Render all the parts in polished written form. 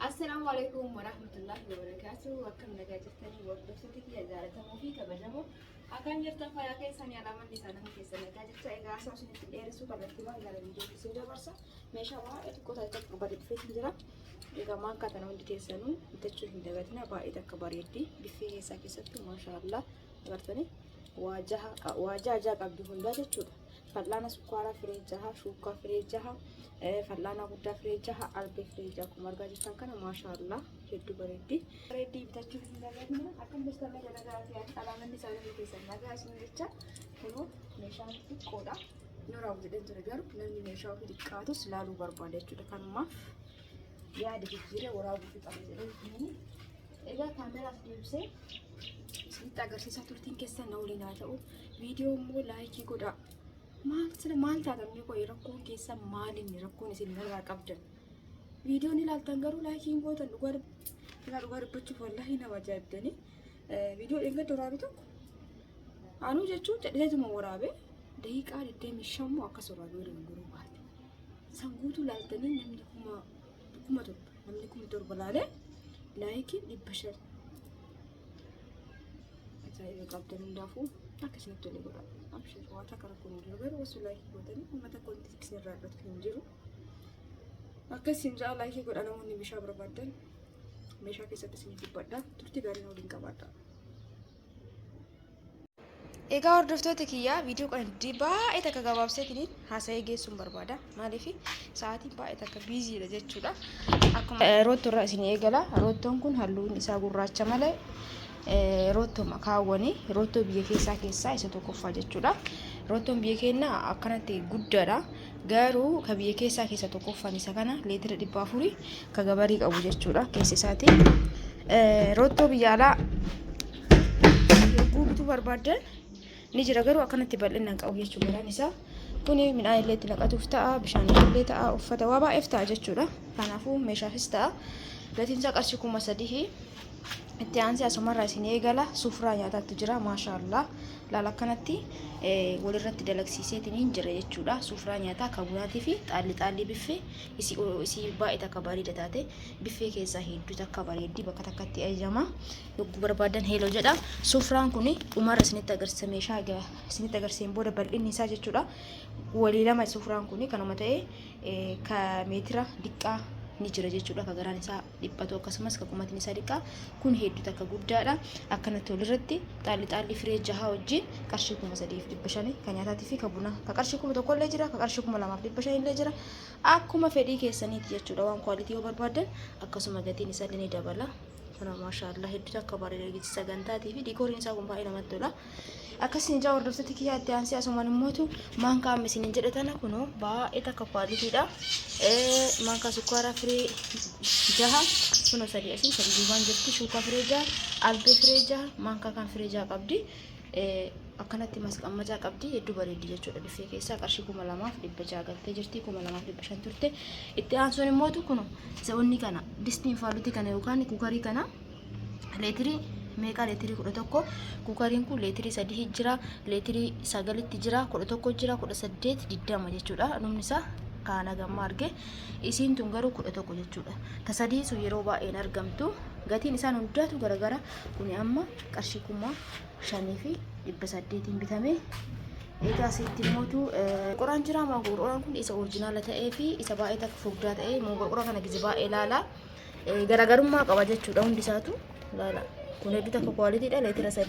Assalaamu alaikum warahmatullahi wabarakatuh. Akkam nagaa jirtanii hordoftoota kiyya jaalatamoo fi kabajamoo. Akkam jirtan fayyaa keessanii alaamanni isaa nama keessa nagaa jirta. Egaa haasaa isinitti dheeressuu kallattii waan gara viidiyootti isin dabarsa. Meeshaa baay'ee xiqqoo taate tokko qabadee dhufeetiin jira. Egaa maankaa tana hundi keessanuu bitachuu hin dagatina. Baay'ee takka bareeddi. Biffee keessaa keessattuu maashaallah agartanii waa jaha waa jaha jaha qabdi hundaa jechuudha. Fal'aana sukkaaraa firee jaha, shuukkaa firee jaha, fal'aana guddaa firee jaha, albee firee jaha akkuma argaa jirtan kana maashaallah hedduu bareeddi. Bareeddii bitachuu hin dagatina. Akkam jirtan nagaa nagaa fi alaamanni isaa namni keessan nagaa isin jecha kunoo meeshaan xiqqoodha. Noraa jedheen ture garuu namni meeshaa ofii xiqqaatus laaluu barbaada jechuudha. Kanumaaf yaada jijjiiree waraabuu fi qaba jedhee egaa kaameraas deebisee isinitti agarsiisaa turtiin keessan na waliin haa ta'u. Viidiyoo immoo laayikii godhaa. Maal sila maal taatan mee qoy rakkoon keessan maalinni rakkoon isin narraa qabdan. Viidiyoon ilaaltan garuu laayikii hin gootan dhugaa dhugaa dhugaa dubbachuuf wallaahi nama ajaa'ibdanii. Viidiyoo dheengadda waraabe tokko anuu jechuun cadhiseetuma waraabe daqiiqaa 25 moo akkas waraabe waliin guruu baate. San guutuu ilaaltanii namni 7,000 namni 7,000 laalee laayikiin 500. Ajaa'iba qabdan hundaafuu akka isinitti tole godha. Abshir waa takka rakkoon hin jiru garuu osoo laayikii gootanii uummata wanti isinirraa hir'atu hin jiru. Akka isin ja'a laayikii godha namoonni meeshaa barbaaddan meeshaa keessatti isin dubbadha turtii gaarii na waliin qabaadha. Egaa hordoftoota kiyyaa viidiyoo kana baay'ee takka gabaabseetiin haasa'ee geessuun barbaada. Maaliif sa'aatiin baay'ee takka biiziidha jechuudha. Akkuma roottoo irraa isin eegala. Roottoon kun halluun isaa gurraacha malee roottoo kaawwanii roottoo biyya keessaa keessaa isa tokkoffaa jechuudha. Roottoon biyya keenyaa akkanatti guddaadha. Garuu ka biyya keessaa keessa tokkoffaan isa kana leetira 400 ka gabarii qabu jechuudha keessa isaati. Roottoo biyya alaa yogguu bituu barbaaddan ni jira garuu akkanatti bal'inaan qabu jechuudha garaan isaa. Kuni midhaan illee itti naqatuuf ta'a, bishaan illee ta'a, uffata waa baay'eef ta'a jechuudha. Kanaafuu meeshaafis ta'a. Gatiin isaa qarshii 3000. Itti aansee asumarraa isin eegala sufraa nyaataatti jira maashaallah. Laala akkanatti walirratti dalagsiiseetiin jira jechuudha. Sufraa nyaataa kan bunaatii fi xaalli xaalli biffee isii baay'ee takka bareeda taate biffee keessaa hedduu takka bareeddi bakka takkatti ajajama. Yogguu barbaadan heeloo jedha. Sufraan kun dhumarra isinitti agarsiisa meeshaa egaa isinitti agarsiiseen booda bal'inni isaa jechuudha. Walii lama sufraan kun kanuma ta'e ka meetira diqqaa ni jira jechuudha. Ka garaan isaa dhiphatu akkasumas ka qumatni isaa diqqaa kun hedduu takka guddaadha. Akkanatti walirratti xaalli xaalli firee jahaa wajjin qarshii 3500 kan nyaataatii fi ka bunaa ka qarshii 1000 illee jira ka qarshii 2500 illee jira. Akkuma fedhii keessaniiti jechuudha. Waan kwaalitii yoo barbaaddan akkasuma gatiin isaa ni dabala. Kana maashaallah hedduu takka bareeda sagantaatii fi diikooriin isaa kun baay'ee namatti tola. Akkasiin ijaa hordoftoota kiyyaa itti aansee asumaan immootu maankaa amma isiniin jedhe tana kunoo baay'ee takka kwaalitiidha. Maankaa sukkaaraa firee jaha kunoo sadii asii sadii duubaan jirti shuukaa firee jaha albee firee jaha maankaa kan firee jaha qabdi. Akkanatti masqammacaa qabdi hedduu bareeddi jechuudha biffee keessaa qarshii 2600 galtee jirti 2500 turte. Itti aansuun immootu kunoo sa'onni kana distiin faalutii kana yookaan kukarii kana leetirii meeqaa leetirii 11 kukariin kun leetirii 3 jira leetirii 9tti jira 11 jira 18 20 jechuudha dhumni isaa kaana gamma arge isiin tun garuu 11 jechuudha ta sadii sun yeroo baay'een argamtu gatiin isaan hundaatu garagara kuni amma qarshii 5800n bitame. Egaa asitti immootu qoraan jira maangoo qoraan kun isa orijinaala ta'ee fi isa baay'ee takka furdaa ta'ee maangoo qoraa kana gize baay'ee ilaala. Garaagarummaa qaba jechuudha hundi isaatu ilaala. Kun hedduu takka kwaalitiidha leetira 3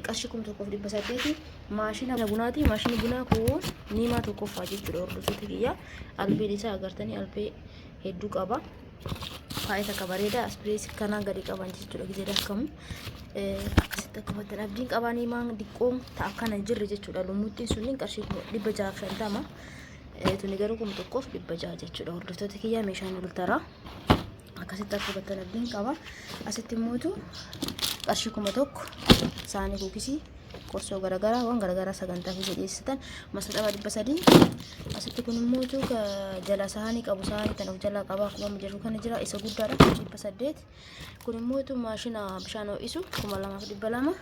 qarshii 1800 maashina bunaati. Maashinni bunaa kun niimaa tokkoffaa jechuudha hordoftoota kiyya. Albeen isaa agartanii albee hedduu qaba. Baay'ee takka bareeda aspirees kanaan gadi qaban jechuudha gizee dakkamu akkasitti akka hubattan abdiin qabanii maan diqqoon ta akkana hin jirre jechuudha lummuxxiin sunniin qarshii 650 tuni garuu 1600 jechuudha hordoftoota kiyyaa meeshaan ol taraa akkasitti akka hubattan abdiin qaba asitti immootu qarshii 1000 saanii kuukisii qorsoo garagaraa waan garagaraa sagantaa keessa dhiyeessitan masaxaba 300 asitti kun immoo jala saanii qabu saanii tan of jalaa qaba akkuma amma jedhu kana jira isa guddaadha 800 kun immoo maashina bishaan ho'isu 2200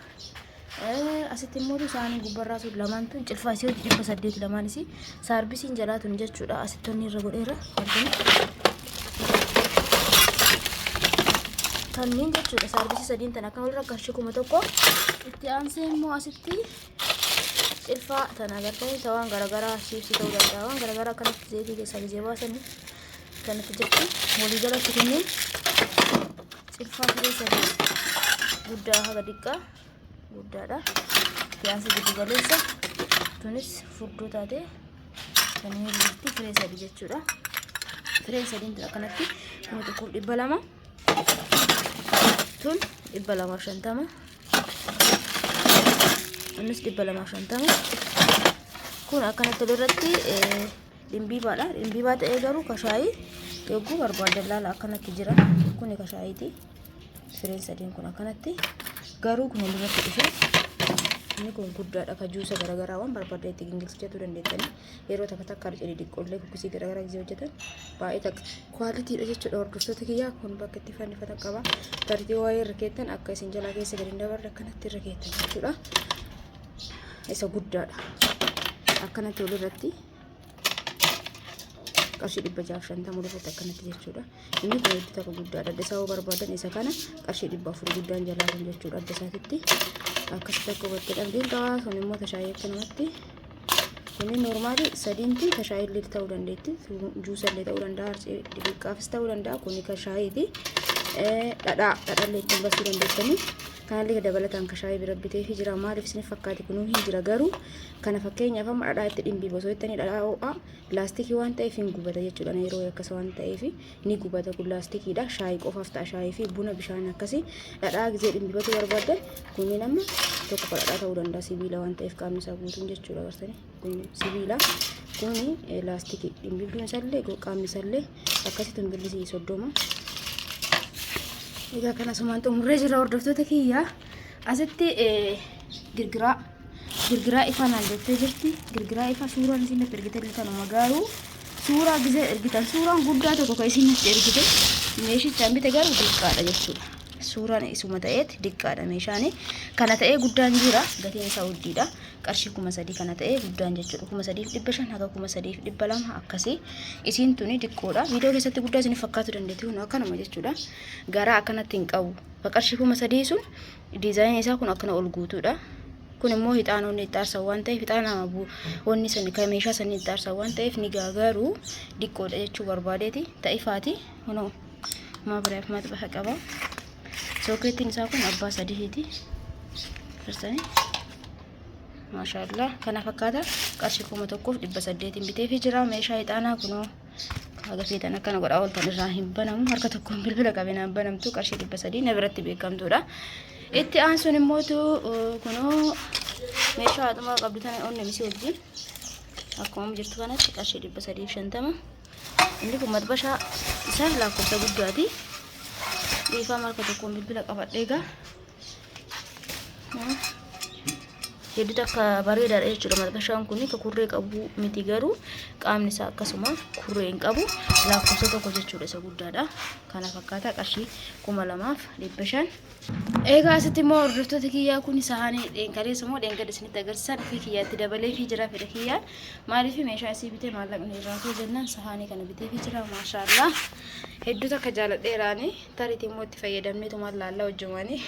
asitti immoo saanii gubbarraa sun lamaan tun cilfaa isii hojii 800 lamaan isii saarbisiin jalaa tun jechuudha asitti onni irra godheera arginu. Kanneen jechuudha saarbisii sadiin tan akka walirra qarshii 1000. Itti aansee immoo asitti cilfaa tana agartanii ta'aan garaagaraa chiipsii ta'uu danda'a. Waan garaagaraa akkanatti zeetii keessaa gizee baasanii kanatti jirti. Walii galatti kunneen cilfaa firee sadii guddaa haga xiqqaa guddaadha. Itti aansee giddu galeessa tunis furdoo taate kanneen jirti firee sadii jechuudha. Fireen sadiin tun akkanatti 1200. Tun 250. Innis 250. Kun akkanatti walirratti dhimbiibaadha. Dhimbiibaa ta'ee garuu kashaayii yogguu barbaadan laala akkanatti jira. Kuni kashaayiiti. Fireen sadiin kun akkanatti. Garuu kun walirratti dhufe. Inni kun guddaadha. Ka juusa garaagaraa waan barbaadan itti gingilchachuu dandeettanii yeroo takka takka harcee xixiqqoollee kukkisii garaagaraa gisee hojjetan baay'ee takka kwaalitiidha jechuudha. Hordoftoota kiyyaa kun bakka itti fannifatan qaba. Tartiiba waa'ee irra keettan akka isin jalaa keessa gadi hin dabarre akkanatti irra keettan jechuudha. Isa guddaadha. Akkanatti walirratti qarshii 650 walirratti akkanatti jechuudha. Inni kun itti takka guddaadha. Adda isaa yoo barbaadan isa kana qarshii 400 guddaan jalaa kun jechuudha. Adda isaatitti akkasitti akka hubattee dhabdeen qaba. Kun immoo tashaayii akkanumatti. Kunniin normaali sadiinti tashaayillee ta'uu dandeetti. Juusallee ta'uu danda'a. Harcee xixiqqaafis ta'uu danda'a. Kuni kashaayiiti. Dhadhaa dhadhallee ittiin basuu dandeettanii. Kanallee dabalataan kashaayii bira biteefi jira. Maaliif isin fakkaate kunuu hin jira garuu kana fakkeenyaaf amma dhadhaa itti dhimbiiba osoo jettanii dhadhaa ho'aa laastikii waan ta'eef hin gubata jechuudha. Yeroo akkas waan ta'eef ni gubata kun laastikiidha. Shaayii qofaaf ta'a shaayii fi buna bishaan akkasii dhadhaa gisee dhimbifachuu barbaaddan kunniin amma tokko dhadhaa ta'uu danda'a sibiila waan ta'eef qaamni isaa guutuun jechuudha gartanii kun sibiila kuni laastikii dhimbiftuun isaallee qaamni isaallee akkasitti birri 30. Egaa kana sumaan xumurree jira hordoftoota kiyya. Asitti girgiraa girgiraa ifaa naan jettee jirti. Girgiraa ifaa suuraan isin natti ergite illee tanuma garuu suuraa gisee ergitan suuraan guddaa tokko kan isin natti ergite meeshichaan bite garuu diqqaadha jechuudha. Suuraan isuma ta'eet diqqaadha meeshaan. Kana ta'ee guddaan jira gatiin isaa uddiidha. Qarshii 3000 kana ta'ee guddaan jechuudha. 3500 haga 3200 akkasii. Isiin tuni diqqoodha. Viidiyoo keessatti guddaa isin fakkaatu dandeetti kun akkanuma jechuudha. Garaa akkanatti hin qabu. Qarshii 3000 sun diizaayiniin isaa kun akkana ol guutuudha. Kun immoo hixaanonni itti aarsan waan ta'eef hixaana wanni san kan meeshaa sanii itti aarsan waan ta'eef ni gaagaru diqqoodha jechuu barbaadeeti. Ta'ifaati kunoo maa biraaf maxbaha qaba. Sookeettiin isaa kun abbaa sadiiti. Farsanii. Maashaallah kana fakkaata qarshii 1800 biteefi jira meeshaa hixaanaa kunoo haga feetan akkana godhaa ooltan irraa hin banamu harka tokkoon bilbila qabinaan banamtu qarshii 300 na biratti beekamtuudha. Itti aansuun immootu kunoo meeshaa haxumaa qabdu tana onnee misii wajjin akkuma jirtu kanatti qarshii 350. Inni kun maxbashaa isaa lakkoofsa guddaati. Dhiifama harka tokkoon bilbila qabadhee egaa. Hedduu takka bareedaadha jechuudha maxbashaan kun ka kurree qabu miti garuu qaamni isaa akkasuma kurree hin qabu lakkoofsa tokko jechuudha isa guddaadha. Kana fakkaata qarshii 2500. Egaa asitti immoo hordoftoota kiyyaa kun saanii dheenkaleessa immoo dheengadha isinitti agarsiisaa dhufee kiyyaatti dabalee fi jira fedha kiyyaan maaliif meeshaa isii bitee maallaqni irraa koo jennaan sahaanii kana bitee fi jira maashaallah hedduu takka jaaladheeraani tariitii immoo itti fayyadamneetumaan laallaa hojjumanii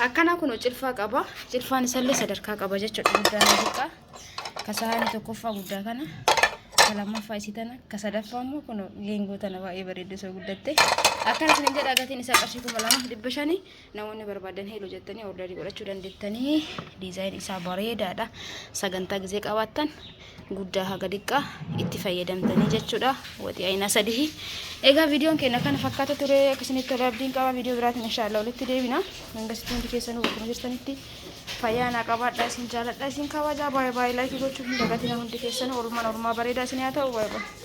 akkana kun cilfaa qaba cilfaan isallee sadarkaa qaba jechuudha guddaan xiqqaa ka sahaanii tokkoffaa guddaa kana ka lammaffaa isii tana ka sadaffaa immoo kun geengoo tana baay'ee bareeddu osoo guddatte akkana isin jedha gatiin isaa qarshii 2500 namoonni barbaadan heeloo jettanii ordarii godhachuu dandeettanii diizaayin isaa bareedaadha sagantaa gizee qabaattan guddaa haga xiqqaa itti fayyadamtanii jechuudha waxii ayinaa sadii egaa viidiyoon keenya kana fakkaata ture akka isinitti tole abdiin qaba viidiyoo biraatiin inshaallah walitti deebina hangasitti hundi keessanuu bakkuma jirtanitti fayyaa naa qabaadha isin jaaladha isin kabajaa baay'ee baay'ee laayikii gochuu hin dagatina hundi keessanuu oolmaan oolmaa bareedaa isin haa ta'u baay'ee baay'ee.